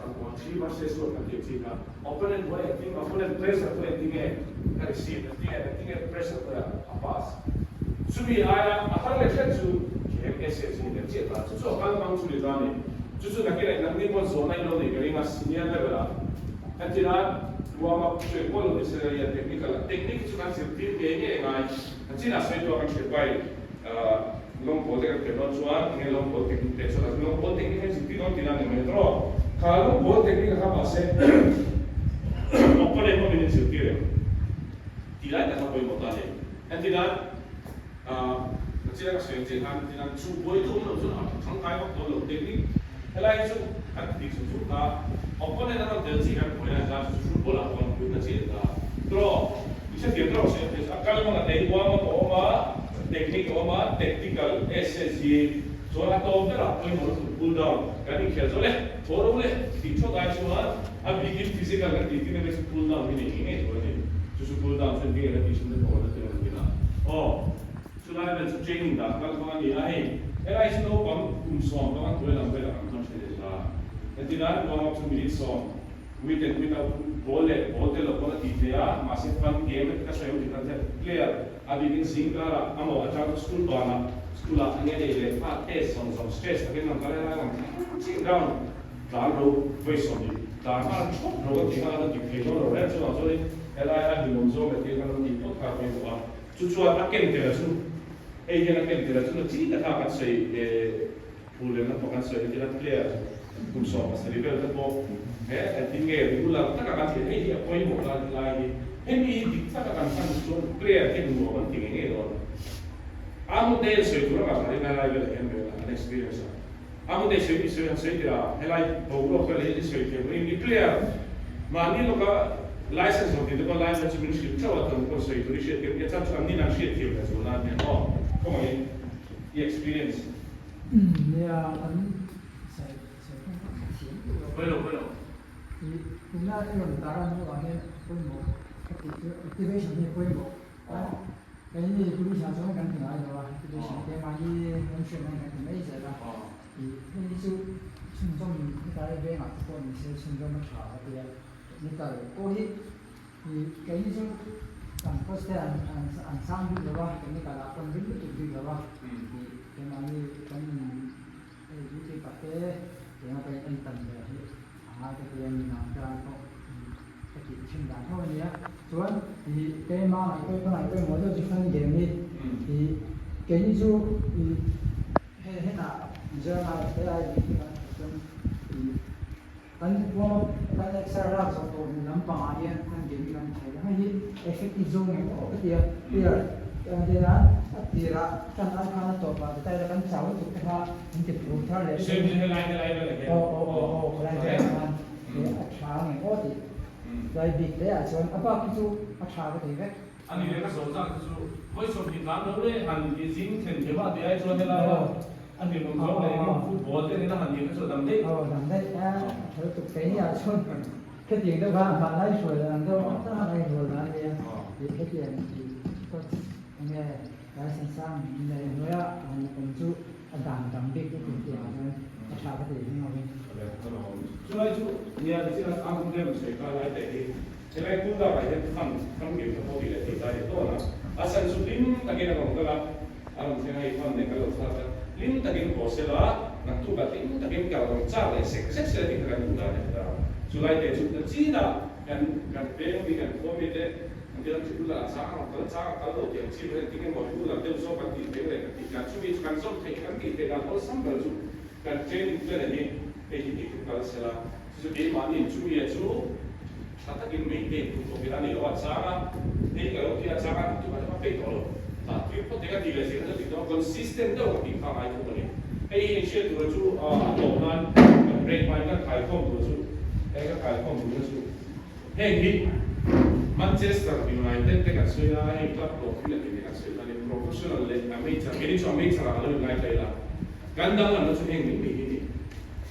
kan hmu a, three versus one kan tih ang chi kha. Opponent hnuai engtin, opponent pressure hnuai engtin nge ka receive, engtin nge, engtin nge pressure hnuai a pass. Chumi aia a har leh hret chu game SSG nen chiah ta. Chu chu a kal hmang chu ni ta a ni. Chu chu nakinah nangni pawn zawhna in lo nei ka ring a, senior level ah. Entirah warm up hriat pawh lo ni se ria technical ah technique hi chu kan zirtir ngei ngei a ngai. A chinah sawi tawh kan hriat pai lawng pawl te kan hriat dawn chuan enge lawng pawl technique te chuan lawng pawl technique hi zirtir dawn tihna a ni mai tawh. Kha lawng pawl technique kha mahse opponent pawh min inzirtir em tih lai tak kha pawimawh ta a ni. Entirah a chinah ka sawi ang chiah khan entirah chu buai tu awm loh chuan a thangkai vak dawn lo technique helai hi chu kan ti dik zung zung ta opponent a rawn tel chiah hian buaina a tla chu chu football ah pawh an kut na chiah ta tawh. I hrethiam tawk se a kal hmang a nei uam a awm a, technique a awm a, tactical SSG chuan a tawp berah pawimawh lutuk cool down kan inkhel zawh le, thaw ro le tih thawt ai chuan a bikin physical kan tih tin emaw chu cool down hi nei ngei ngei tur a ni. Chu chu cool down chuan tinge kan tih chhung te pawh kan la tir ang tina. Aw, chulai vel chu training dah kal hmang a ni a, hei helai chu naupang kum 15 hnuai lam velah kan hman thin leh ta. Entirnan warm up chu minute sawm. With and without ball leh ball te lo pawn a tih theih a, mahse fun game ka sawi awm tih khan hian player a bikin zing karah amaw atang chu school banah school ah enge nei leh kha test zawng zawng stress takin an kal helai ang thleng chiah ground tlan ro vawi 20 tlan nghal thawp ro a tih kha a dik thei dawn lo reng chuvang chuanin helai a hlimawm zawng leh thil kha lo tih phawt kha a pawimawh a chu chuan a ken tel chu hei hian a ken tel chu na chi taka kan sawi Thu leh lam pawh kan sawi entir a, player kum 17 vel te pawh he engtin nge regular taka kan thlen hei hi a pawimawh lai lai hi hemi hi dik taka kan hman chuan player hian nuam an ti ngei ngei dawn. Amute in sawi tur anga khalin helai velah hian vel an experience a, Amute sawi i sawi han sawi teh a, helai boruak vel hi i sawi thiam ring i player mahni lawka license rawn ti te pawh lai vel chu min hrilh theuh a tun pawh sawi tur i hriat thiam nia chan chu an nin an hriat thiam leh zual nan hian aw khawngaihin i experience. Nia kan sawi sawi kawng kha ka thiam duh lo. Pawilo pawilo. I tuna i rawn tar a hnuah hian a pawimawh ka tih chu activation hi a pawimawh a. Keini police ah chuan kan ti ngai lo a, activation te mahni kan hriat nan kan ti mai zel a. I hei hi chu chhunzawm hetlai vengah te pawh ni se chhunzawm a tha ka ti a. Technical pawh hi i keini chu kan coach te an an sang bik lo a, technical ah pawh an ring lutuk bik lo a. I Keimahni kan in hei duty pate eng a kan en tan ve hi a ngai ka ti a ni nang tan pawh ka tih thin dan tho a nia. Chuan ih keimah ngaihtuah ka ngaihtuah emaw deuh chu fan game hi ih keini chu ih hei hetah Mizoram ah te ai duty kan thawk chuan ih kan warm up kan exer lak zawh tawh hnu lampangah hian fan game hi kan thai reng a hi effective zawng em aw ka ti a player hnenah a tirah tan ai khan a tawp ah ti ta ila kan chau lutuk te kha min ti phur thar leh aw aw aw aw helai velah khan a tha ang em aw tih lai bik te ah chuan a bak hi chu a tha ka ti vek. A ni leh ka sawi chak te chu vawi 20 tlan lo leh han ti zing thlen thiam a ti ai chuan helai a a hlimawm zawng leh engemaw football te nena han nih kha chu a dam daih. Aw dam daih a, a tha lutuk keini ah chuan khetiang deuh kha hman lai hruai dan deuh ang tak a lai hruai dan a nia tih khetiang tih coach enge license sang nei hnuaia an awm chu a dan dang bik lutuk tih ah chuan a tha ka ti hming lovin. Chulai chu nia nichin a ang deuh sawi kha lai teh hi. Helai kul lakah hian fund fund game kha pawh tih leh tih ta leh dawn a, a chhan chu hlim takin a rawn kal a, a rawn thleng a hei fund nen kan lo thlak a, hlim takin haw sela, naktukah hlim takin kal rawn chak leh sek sek sela tih kha kan duh dan a ni ta. Chulai te chu na chinah kan kan peng mi kan khua mi te an ti lam chu kul lakah chang a rawn kal chang a kal lo tih ang chi pawh hian tinge maw kul lak deuh zawk kan tih theih leh kan tih kan chumi chu kan zawm theih kan tih theih dan awlsam ber chu kan training plan hi hei hi tih chu kal sela. Chu chu keimahni chumi a chu tha takin maintain tum bawk ila a ni lo a, chang a, hei ka lo ti a, chang a tih tumah te peih tawh lo, tah tir phawt eng a tih leh zir kha chu tih dawn consistent deuh ka tih kha a ngai thung a ni. Hei hi inhriat tura chu a tawp nan kan break hmain ka khaikhawm tur chu hei ka khaikhawm tur chu heng hi Manchester United te kan sawi a, heng club hlawh thil a tih te kan sawi kha a ni, professional leh amateur, keini chu amateur ah ka lo inngai ta ila, kan danglamna chu heng mai mai hi a ni.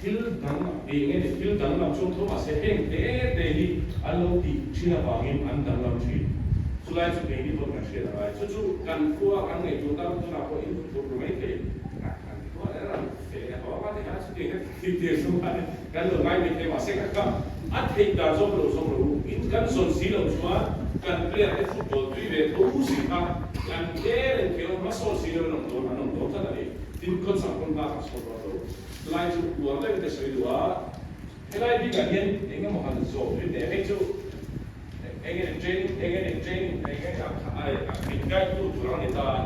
Thil dang eng nge ni? Thil danglam chu tho mahse heng te te hi an lo tih thin avangin an danglam thin. Chulai chu keini pawh kan hriat a ngai. Chu chu kan khua kan ngaihtuah tan tunah pawh in phur ru mai thei. Kan khua leh ram fe a hawng a. ti hian chutiang hian ka ti tir chu a ni. Kan lo ngai mai thei mahse kha kha a theih dan zawk lo zawk lo u. In kan zawn si loh chuan kan player te football tui ve tho si kha kan player in thil hmasawn si lo in awm dawn an awm dawn tlat a ni. Tin coach ang pawn hma kan sawn dawn lo. Chulai chu uar deuhin ka sawi duh a, helai bikah hian eng emaw han zawh tui teh hei chu eng nge training eng nge training eng nge a min guide tu tur ang a ni ta a,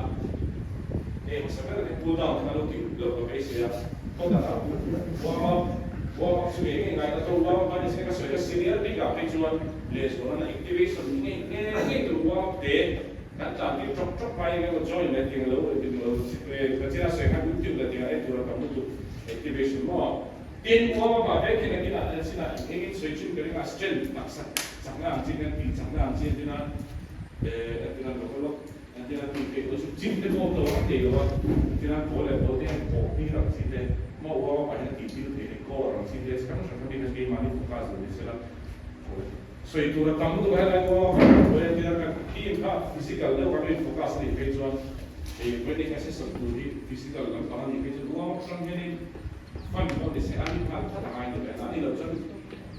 hei hmasa ber hi cool down kha lo tih loh ka beisei a, kawt ah warm up warm up chu ngei ngei ngai ta tho warm up a ni se ka sawi a senior bikah phei chuan lehzualna activation ngei ngei tur warm up te Kan tlan tir ṭawk ṭawk mai eng emaw join leh ting lo ting lo ka china sawi khan YouTube leh tinga en tura tam lutuk activation maw? Tin, uam a mah vek hian a kinah leh chinah eng engin sawi chin ka ring a strength taksa chakna ang chin kan tih chakna ang chi entina eh entina lawk lawk entina tih theih loh chu gym te pawh awm lo a thei lo a entina ball leh ball te hian pawh hming ang chi te maw uam a mah hian tih tir theih leh core ang chi te chi hrang hrang kha mi kha keimahni focus lo ni sela. Sawi tur a tam lutuk a helai pawh vawi a tia kan team kha physical deuh kan in focus a nih phei chuan hei wedding assessor tur hi physical lampang a nih phei chuan uang atang hianin fund pawh ni se a nih nghal phat a ngai ni ve a nih loh chuan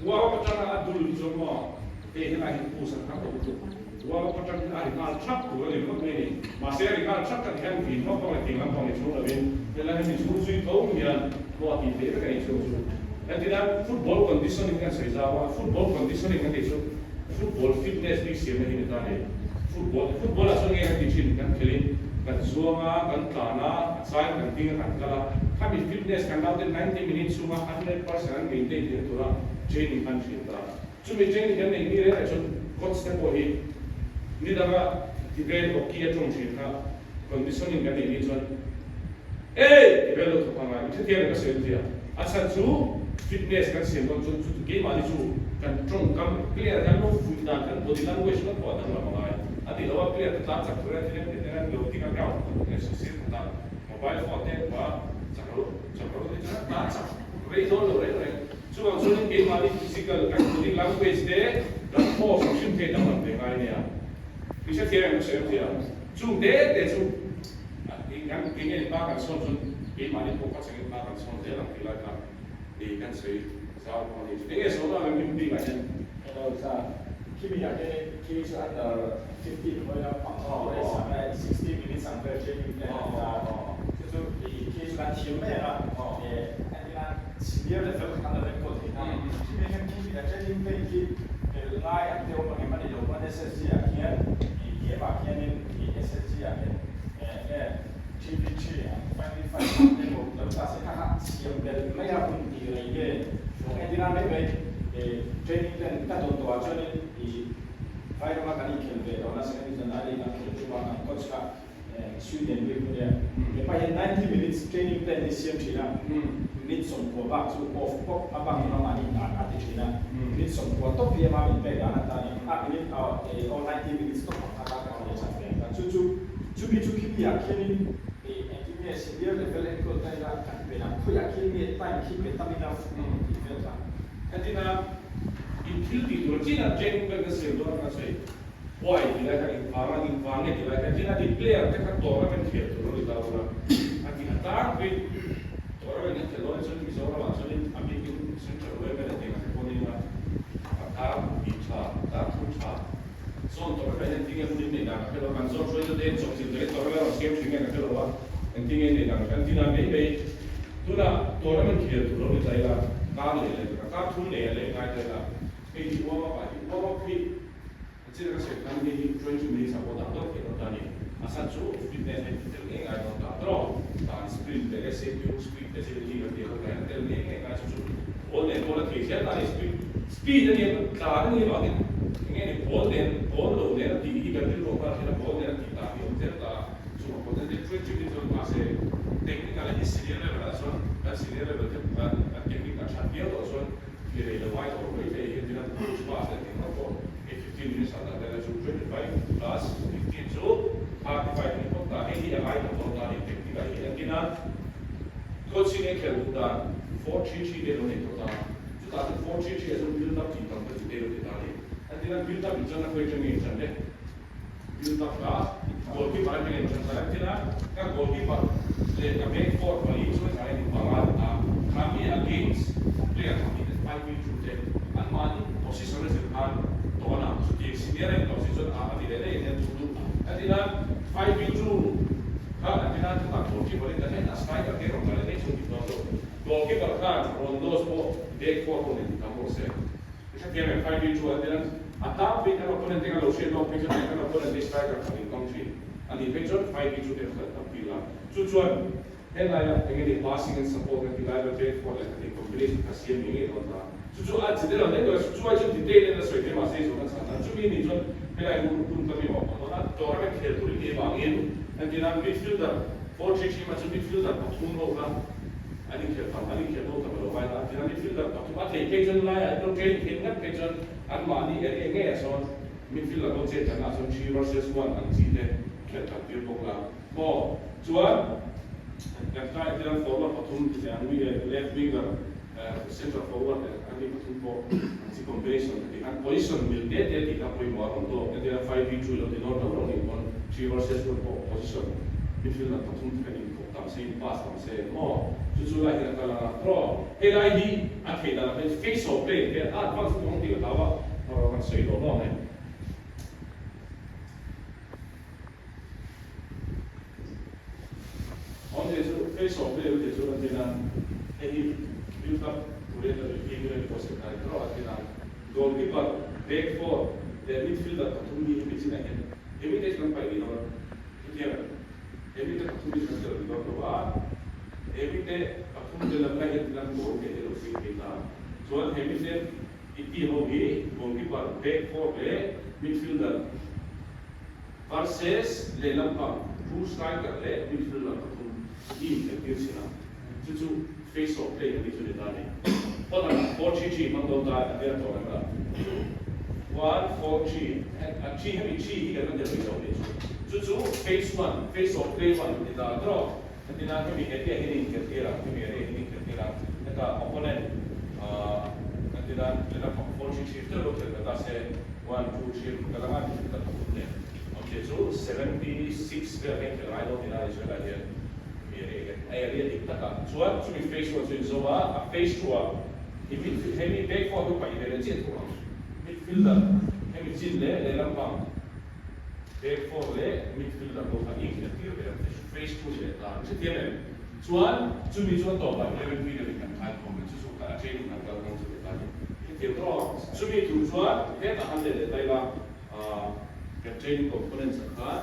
uang atanga a dul hi chuan maw hei helai hi push a thar lo lutuk uang atang hian a ri nghal thap tur a ni ringawt mai a ni mahse a ri nghal thap tak hian vin vak vak leh ting lampang ni chhung lovin helai hi mi chhung zui tho hian maw a tih theih vek a ni chhung chu. Entirna, football conditioning kan sawi zau a, football conditioning kan tih chu football fitness bik siamna hi ni ta a ni. Football, football ah chuan nge kan tih thin, kan khelin kan zuang a, kan tlan a, a chai kan ding a, kan kal a, khami fitness kan naute 90 minute chhunga 100% an maintain theihna tura training kan thin ta. Chumi training kan neih ni reng ah chuan coach te pawh hi nidanga ti vel hockey a tawng thin kha conditioning kan neih ni chuan Ey! Ti vel lo thawk ang a, i hrethiam em ka sawi zia. A chhan chu fitness kan siam dawn chuan chu keimahni chu kan tawngkam player kan lo fuih dan kan body language ngawt pawh a danglam a ngai. A tih loh a player te tlan chak tur a thil em tih ten lo ding a ground nge sir khatah mobile phone te kha chak lo chak lo te chuan tlan chak rei dawn lo reng reng. Chuvang chuanin keimahni physical kan body language te kan aw hrim hrim thei danglam ve ngai nia. I hrethiam em ka sawi zia. Chung te te chu. Kan eng nge hma kan sawn chuan keimahni pawh kha changin hma kan sawn zel ang tih lai kha ih kan sawi zau pawh a ni. Eng nge sawn ang em bik ah hian? Hello sir, khimi ah hian khi chu under 15 hawi lam pang race ang e 60 minutes ang vel training plan a ni a, chu chu ih khi chu kan thiam mai ang a, eh entirnan senior level kha kan lo enkawl thei na, khimi hian khimi a training plan khi belh ngai ang te awm ang em a ni lo pawn SSG ah khian ih game ah khianin ih SSG ah hian Nge TVT ang family fund ang te pawh lo ta se kha kha siam belh mai a hun tih rei nge hlawh entir a mai mai training ten ka dawn tawh ah chuanin i Vairama kan inkhelh ve tawh na second division I league an khelh tum a kan coach kha Sweden bik hun nia hepa hian 90 minutes training plan hi siam thin a minute 90 bak chu off pawp a bak ram ah ni dan a ti thin a minute 90 tawp hi ama min pek dan a ta ni a minute aw 90 minutes tawp ang kha ka kan chan ve ang chu chu Chumi chu khimi ah khianin engtin nge senior level enkawl ta ila kan pe ang, khawiah khian nge time khi pe tam ila tih vel kha. Khatina in thil tih tur chin a training vel kan siam dawn a kan sawi huai ti lai kha engvang a engvang nge ti lai kha chin a ti player te kha tournament khel tur a ni ta ula a ti a tlangpui tournament kan khel dawn chuan Mizoram ah chuanin a bikin central women a tih ang te pawh ni ila a tar tih tha tar thu tha Zawn tawrh emaw engtin nge hun in neih dan ka hre lo a, kan zawn hruai te chawp chilh takin tawrh emaw rawn siam thin nge ka hre lo a, engtin nge neih dan ka hre tin a mai mai. Tunah tournament khel tur lo ni ta ila, kar leh leh ka kar thum nei a leh ngai ta ila, hei hi warm up ah hi warm up hi a chin a ka sawi khan hei hi 20 minutes ah pawh dah deuh theih dawn ta a ni, a chhan chu fitness hei ti tel ngei ngai dawn ta tawh, dan sprint leh SAQ speed te chi hi kan tih ho hian a tel ngei ngei ngai chu chu ball nen pawh la thei zel ta a ni speed Speed a nia, tlan a nih vangin enge ni ball nen, ball lo nen a tih hi kan rilru ang nghal thin a, ball nen a tih dan hi a awm zel ta a, chungah pawh chuan twenty minutes chuan mahse technical hi senior level ah chuan kan senior level te kan kan technique a that viau tawh chuan mi rei lo ngai tawh mai thei hian tina push pass leh tih ngawt pawh hei 15 minutes ah dah tel a chu 25 plus 15 chu 35 ni phawt ta, hei hi a ngai tawh dawn ta a ni technical hi entin a coaching e khelh duh dan 4-3-3 te lo nei tawh ta. Chutah chuan 4-3-3 ah chuan build up tih tam ka ti teh lo ti ta a ni. A tir a build up in chuan a khawi atang nge in tan le? Build up kha goalkeeper atang nge in tan ta? A tir a ka goalkeeper leh ka back four pali chu hetiang hian in panga a ni ta. Rondos pawh back four ho nen ti tam rawh se. I hrethiam em? 5v 2 an tia a tlangpuiin kan opponent te kan lo hriat lawk phei chuan kan opponent te striker khat in hmang thin a nih phei chuan 5v 2 te khat tam tir la. Chu chuan helaia eng nge ni passing and support kan tih lai vel back four leh khat in combination kha siam ngei ngei dawn ta. Chu chu a chi deuh ang deuh chu ai chuan detail in a sawi thei mahse zawhna chhan a chumi nih chuan helai hun hun ka mi awm ang dawn a tournament khel tur in nih avangin entirna midfielder 4-3-3 mah chu midfielder pathum ho kha an inkhel tam an inkhel ho tam a lo ngai ta entirna midfielder pathum a theih phei chuan laiah an lo training theih ngat phei chuan anmahni area ngeiah sawn midfielder ho chet danah sawn three versus one ang chi te khelh tam tir bawk la maw chuan kan tlai entirna forward pathum ti leh ang left winger Central forward leh an ni pathum pawh an chi combination ka ti khan position mil te te tih kha pawimawh a rawn tawk. Entirna 5v2 lo ti nawr lo lo nih pawn three versus one pawh position midfielder pathum te khan inkawp tam se in pass tam se maw chu chu lai hian a kal ang a tawh. Hei lai hi a theih dan ah hian face off play te a advance lutuk ang tih ka hlau a, rawh kan sawi lawm lawm e. Awmzia chu face off play awmzia chu an tin a, hei hi build up turin a lui team vel pawh siam dan erawh an tin a, goalkeeper, back four leh midfielder pathum hi hemi chinah hian hemi te chu kan paih rih dawn hetiang hemi te pathum hi chu kan tel rih dawn lo a, hemi te pathum te lam lai hian tilan goal theih te lo siam thei ta chuan hemi te i ti ho hi goalkeeper, back four leh midfielder. Versus lehlam pang two striker leh midfielder pathum team kan tir chhin a, chu chu face off play kan tih chu ni ta a ni. Hawt 4-3-3 hmang dawn ta a tia tawh reng a, chu one four three a three hemi three hi kan la tel rih lo tih chu chu chu face one face off play one ti ta tawh a tina hemi area hi in khelh tir a hemi area hi in khelh tir a heta opponent kan tina lehlam pang 4-3-3 tel lo khelh ve ta se. One, two, three, ka la ngai mihring tak pathum nen awmzia chu 76 vel hian khelh ngai dawn tina Israel ah hian mi a reh hian a area dik tak ah chuan chumi phase one chu in zawm a, a phase two ah i midfield hemi back four chu paih ve leh chiah thung ang midfielder hemi chin leh lehlam pang back four leh midfielder ho kha inkhelh tir ve ang chu phase two ni leh ta i hrethiam em chuan chumi chu a tawpah 11 v 11 kan khai khawm leh chu chu kha a training kan kal dawn chu leh ta ni. Hetiang tawh chumi tur chuan hetah han leh leh ta ila kan training components ah khan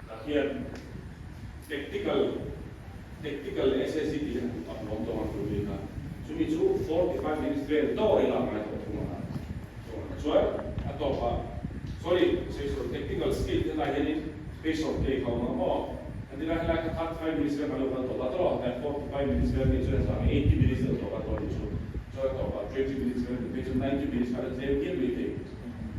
Tah hian tactical tactical leh SSG tih hi a hmuam tawh ang tur ni kha. Chumi chu 45 minutes vel tawh ila ngai tawh thung ang a. Chuan a tawp ah sorry sawi sawi tactical skill te lai hianin pace of play kha awm ang maw? An ti lai helai kha 35 minutes vel kan lo kal tawh ta tawh a, 45 minutes vel nih chuan heta 80 minutes deuh tawh kan tawh nih chu. Chuan a tawp ah 20 minutes vel nih phei chuan 90 minutes kha la tlem hial mai thei.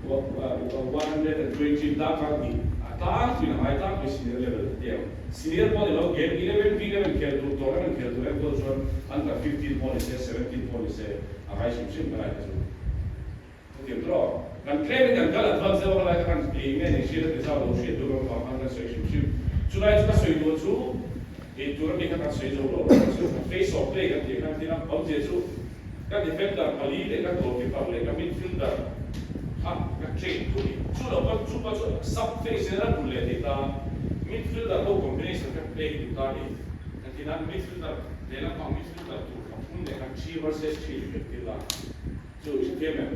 120 darkar hnih a tlangpuiin a ngai tlangpui senior level a ti ang. Senior pawh ni lo game 11 v 11 khel tur tournament khel tur enkawl chuan under 15 pawh ni se 17 pawh ni se a ngai hrim hrim ka lai te chu. Chutiang chu aw. Kan tlem in kan kal advance deuh a ka lai kha kan ei nge ni hriat a ti zau lo hriat tur ang vang khan kan sawi hrim hrim. Chulai chu ka sawi tur chu ei tur a mi kha kan sawi zo lo ang chu face off play kan tih khan tin a awmzia chu Ka defender pali leh ka goalkeeper leh ka midfielder kha ka train thu ni. Chu lo pawn chu pawh chu sub face in a bul leh thei ta. Midfielder ho combination ka play duh ta ni. Engtin nan midfielder lehlam pang midfielder tur pathum leh khan three versus three ni vel tir la. Chu i hrethiam em?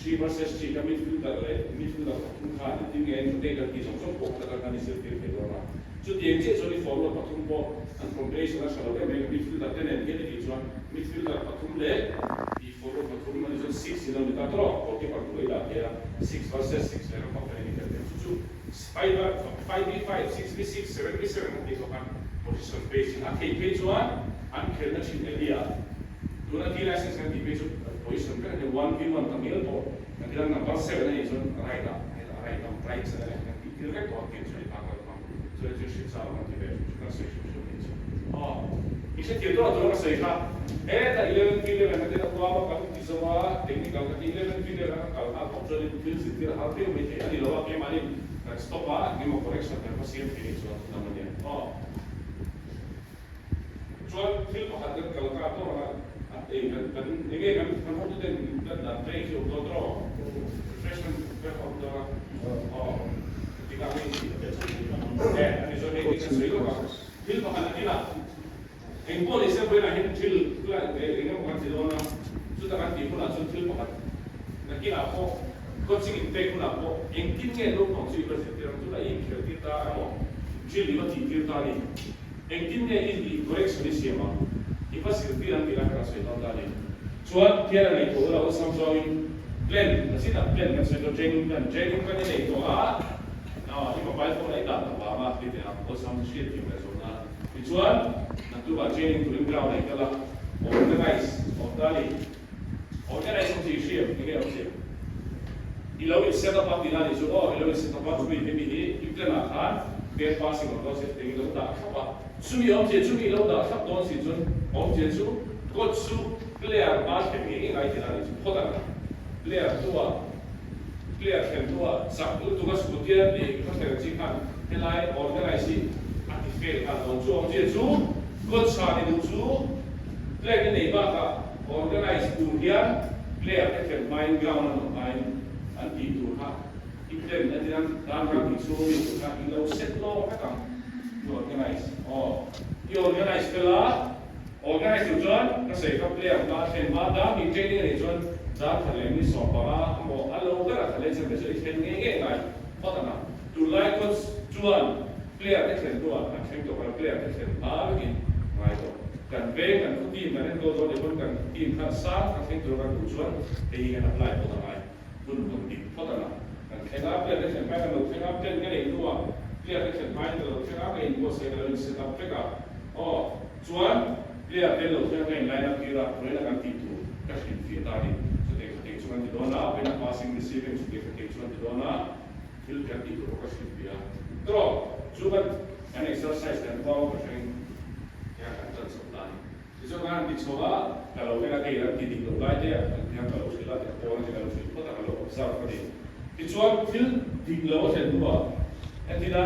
Three versus three ka midfielder leh midfielder pathum khan engtin nge an rotate an tih zawng zawng pawh kha ta kan inzirtir thei dawn a. Chutiang chiah chuan i forward pathum pawh an combination a tha lo em em a, midfielder te nen hian i tih chuan midfielder pathum leh i forward pathum a nih chuan six in lo ni ta tawh, goalkeeper tur i dah thei a, six versus six leh ram pakhat in i khelh thei. Chu chu five five v five, six v six, seven v seven an tih kha khan position base in a theih phei chuan an khelhna thin area tuna D license kan tih phei chu position vek a ni, one v one tak ngial pawh kan ti a, number seven a nih chuan right ah right ah right side a kan tih tir vek tawh a, tiang chu a ni ta kalh. Chuan chu hrilh chau kan ti ve hrim hrim kan sawi hrim hrim anih chu. Aw, i hrethiam tawh tur a ka sawi kha. Hetah eleven v eleven a tia kuam a kan ti zo a, technical ka ti eleven v eleven a ka kal nghal tawp chuanin thil zirtir a har viau mai thei a ni lo a, keimahnin kan stop a, engemaw correction kan va siam thei anih chuan thunam a nia. Aw, chuan thil pakhat kan kal nghal tawh ang a. Ei kan kan enge kan kan hotuten kan dan training chu awm dawn tawh aw? Refreshment vek a awm dawn a. Aw tikah hei e ani chuan hei kan sawi lawk ang. Thil pakhat a kila eng pawh ni se vawiinah hian thil eng emaw kan ti dawn a, chuta kan tih hunah chuan thil pakhat nakinah pawh coaching inpek hunah pawh engtin nge naupang chu i va zirtir ang tunah i inkhelh tir ta emaw drill i va tih tir ta a ni. Engtin nge i i correction i siam ang i va zirtir ang tih lai kha kan sawi dawn ta a ni. Chuan thian a ngaihtuah ula awlsam zawngin plan a chinah plan kan sawi dawn training plan training plan i nei tawh a i mobile phone a i dah tawh vang a ti teh ang awlsam hriat thiam leh zawh nan. Tichuan naktukah training turin ground ah i kal a organize awm ta a ni. Organize awm tih hriam enge awm zia? I lo in set up a tih lai ni chu aw, i lo in set up a chumi hemi hi i plan ah khan bed passing awm dawn si chutiang i lo dah thlap a, chumi awmzia chumi i lo dah thlap dawn si chuan awmzia chu coach chu player hma thlen ngei ngei ngai tih lai ni chu phawt ang player hnua player thlen hnua chak lutuk a scooty a leh kha thlen ang chi khan helai organize hi a ti fail nghal dawn chu awmzia chu coach tha ni duh chu plan i nei bakah Organize tur hian player te thlen hmain ground an awm hmain an tih tur kha i plan a tiang dan ram tih chhung mi tur kha i lo set lawng vek ang i organize aw i organize fel a organize tur chuan ka sawi kha player hma thlen hma dan tih training a nih chuan dan khat leh ni 15 emaw a lo ber a khat leh chan ve chu i thlen ngei ngei ngai phawt ang a tunlai coach chuan player te thlen hnuah an thleng tawh kha player te thlen hma vekin ngai tawh. Kan veng, kan khaw team kan enkawl dawn nih pawn kan team kha sang kan thleng tur a kan duh chuan hei hi kan apply phawt a ngai. Hun hun dik phawt a lang. Kan thleng a, player te thlen hmain kan lo thleng a, plan ka neih hnuah player te thlen hmain ka lo thleng a, ka inbuatsaih ka lo in set up vek a. Aw, chuan player te an lo thleng a, ka in line up tir a, vawiin a kan tih tur ka hrilhfiah ta a ni. Chutei khatei chu kan ti dawn a, vawiin a passing, receiving chutei khatei chu kan ti dawn a, thil kan tih tur pawh ka hrilhfiah a. Tawk, chu kan kan exercise kan huam a ka hreng. Hian kan tan chho ta a ni. Tichuan kan han ti chho a, ka lo en a, kei ram ti dik loh lai te ah kan hian ka lo hrilh a, ka pawn te ka lo hrilh phawt a, ka lo observe ka ni. Tichuan thil dik lo a thlen hnuah entina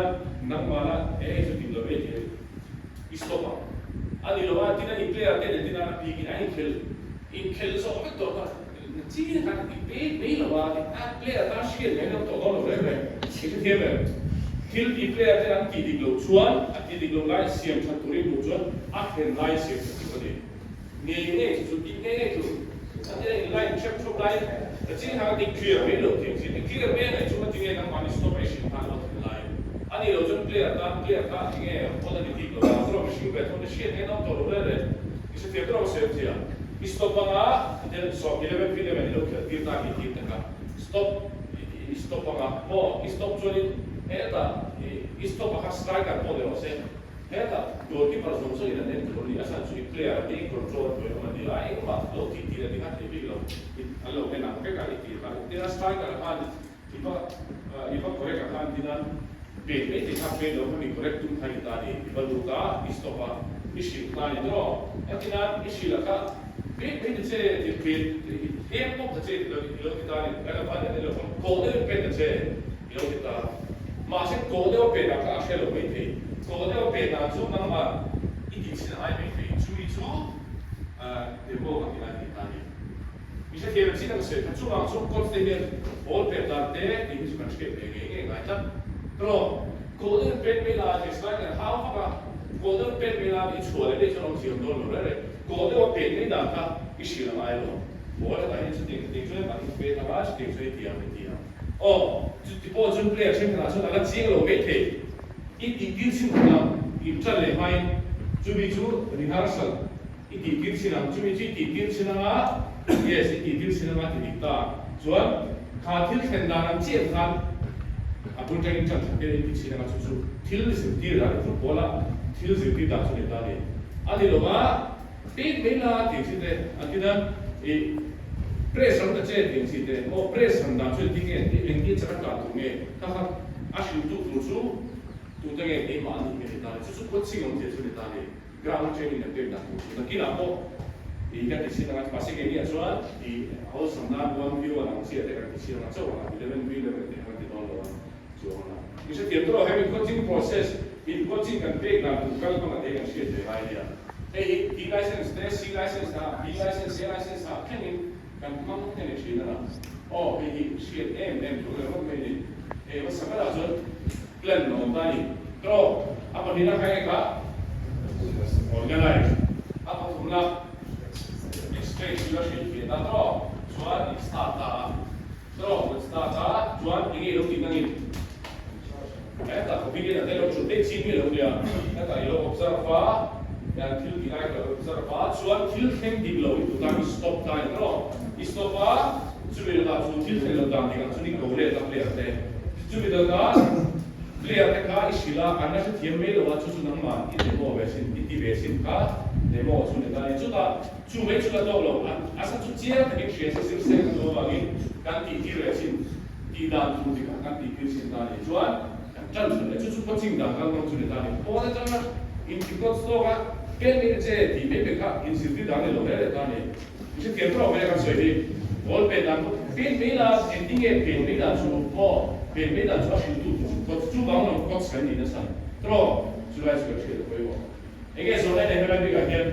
nangmahna e hei chu dik lo e tih i stop ang. A ni lo a, entina i player ten entina a bikin an inkhel inkhel zawh vek tawh kha chi han i pe mai lo a, a player tan hriat mai lo tawh dawn lo reng reng. I hrethiam em? Thil ti player ten an tih dik loh chuan a tih dik loh lai siam that turin duh chuan a thlen lai siam that tur a ni. Ngei ngei chu chu tih ngei ngei chu a nia in line hrep thup lai ka ching hang a ti clear mai lo tih ang chi a ti clear mai a ngaih chu a ti nge nangmahni stop a i hrilh nghal lo thlen lai a nih loh chuan player tan player kha a ti nge awt a ni bik lo a chuan mihring ve thawm te hriat ngei an awm tawh lo reng reng i hrethiam tur a ka sawi awm zia i stop anga then 11 11 i lo khelh tir ta tih tir taka stop i stop anga maw i stop chuanin hetah i stop a kha striker pawh ni rawh se hetah goalkeeper zawng zawngin an en tur a ni a chhan chu i player a ni control a hnuai awm a ni a engmah lo tih tih a ni kha thei bik lo an lo en ang vek a i tih kha tin a striker khan i va i va correct a khan tin a pet mai thei kha pet lo kha mi correct tum kha i ta a ni i va lut a i stop a i hrilh ta a ni tawh tin a i hrilh a kha Pet mai ta che tih pet hliam pawp ta che tih i lo ti ta a ni. Kan lo khan i lo khan kawh deuhin pet ta che i lo ti ta. Mahse kawh deuha pet ah kha a hre lo mai thei. Kawh deuha pet ah chu nangmah i tih chhin a ngai mai thei. Chumi chu demo ka ti lai thei ta a ni. Mi hrethiam ang chin a ka sawi kha chuvang chu coach te hian ball pet dan te tih hi chu kan hriat ve ngei ngei ngai tlat. Tawh kawh deuhin pet mai la tih slide kan hau vak a, kawh deuhin pet mai la tih chhuah leh daih chuan awm thiam dawn lo reng reng. Kawh deuh a pek mai dan kha i hrilh a ngai lo. Ball a dahin chutiang chutiang chuan an inpek ang a, chutiang chuan i ti ang i ti ang. Aw, chuti pawh chuan player thenkhatah chuan a la chiang lo mai thei. I tih tir chin hun ang, in ṭan leh hmain chumi chu rehearsal i tih tir chin ang, chumi chu i tih tir chin ang a, yes, i tih tir chin ang a ti dik ta. Chuan kha thil thlen dan ang chiah khan a bul ṭangin ṭan ṭha tir i ti chin ang a, chu chu thil zirtir dan, football a thil zirtir dan chu ni ta a ni. A ni lo va, pek mai la tih chi te an tin a, ih press ram ta che tih chi te, aw press ram dan chu engtin nge tih engtin chak a tlan tur nge kha kha a hrilh tu tur chu tute nge keimah a nih nge ni ta ni, chu chu coaching awm zia chu ni ta ni, ground training an pek dan tur chu nakinah pawh ih kan ti chhin anga mahse keiniah chuan ih awlsam nan one v one ang chiah te kan ti chhin anga chauh ang 11 v 11 te kan ti dawn lo a. Chuang a. I hrethiam tawh hemi coaching process in coaching kan pek dan tur kal hmang a te kan hriat ve ngai nia. Hei hi B license te, C license te, B license, A license ah thlengin kan hmang a ni thin a. Aw, hei hi hriat em em tur leh rawt mai a ni. Hei hmasa berah chuan plan a awm ta a ni. Tawk, a pahnihna kha eng kha? Organize. A pathumna explain chu a hrilhfiah ta tawk. Chuan in start ta a. Tawk, kan start a, chuan enge i lo tih nangin? Hetah opinion a tel lo chu daih chin mi lo nia. Hetah i lo observe a, hian thil tih lai ka lo observe a, chuan thil thleng dik lo i tutan i stop ta ni tawk. I stop a, chumi lakah chu thil thleng lo dan dikah chuan i ko let a player te. Chumi lakah player te kha i hrilh a, an la hrethiam mai lo a, chu chu nangmah i demo ve sin, i ti ve sin kha demo chu ni ta ni. Chutah chu mai chu la tawk lo, a sa chu chiang takin hria se zir seng a duh avangin kan tih tir ve sin. Tih dan tur dik ah kan tih tir chin ta a nih chuan kan tan chhan leh chu chu coaching dan kal hmang chu ni ta a ni. Pawn atanga inti coach tawk a pen mai ta che tih mai mai kha inzirtir dan ni lo reng reng ta a ni. I hrethiam tawh mai a kan sawi hi ball pen dan pawh pen mai la engtin nge pen mai dan chu maw pen mai dan chu a hrilh tu tur chu coach chu vang lo coach kan nih nasa tawh chulai chu kan hriat a pawimawh. Enge zawhna nei helai bikah hian.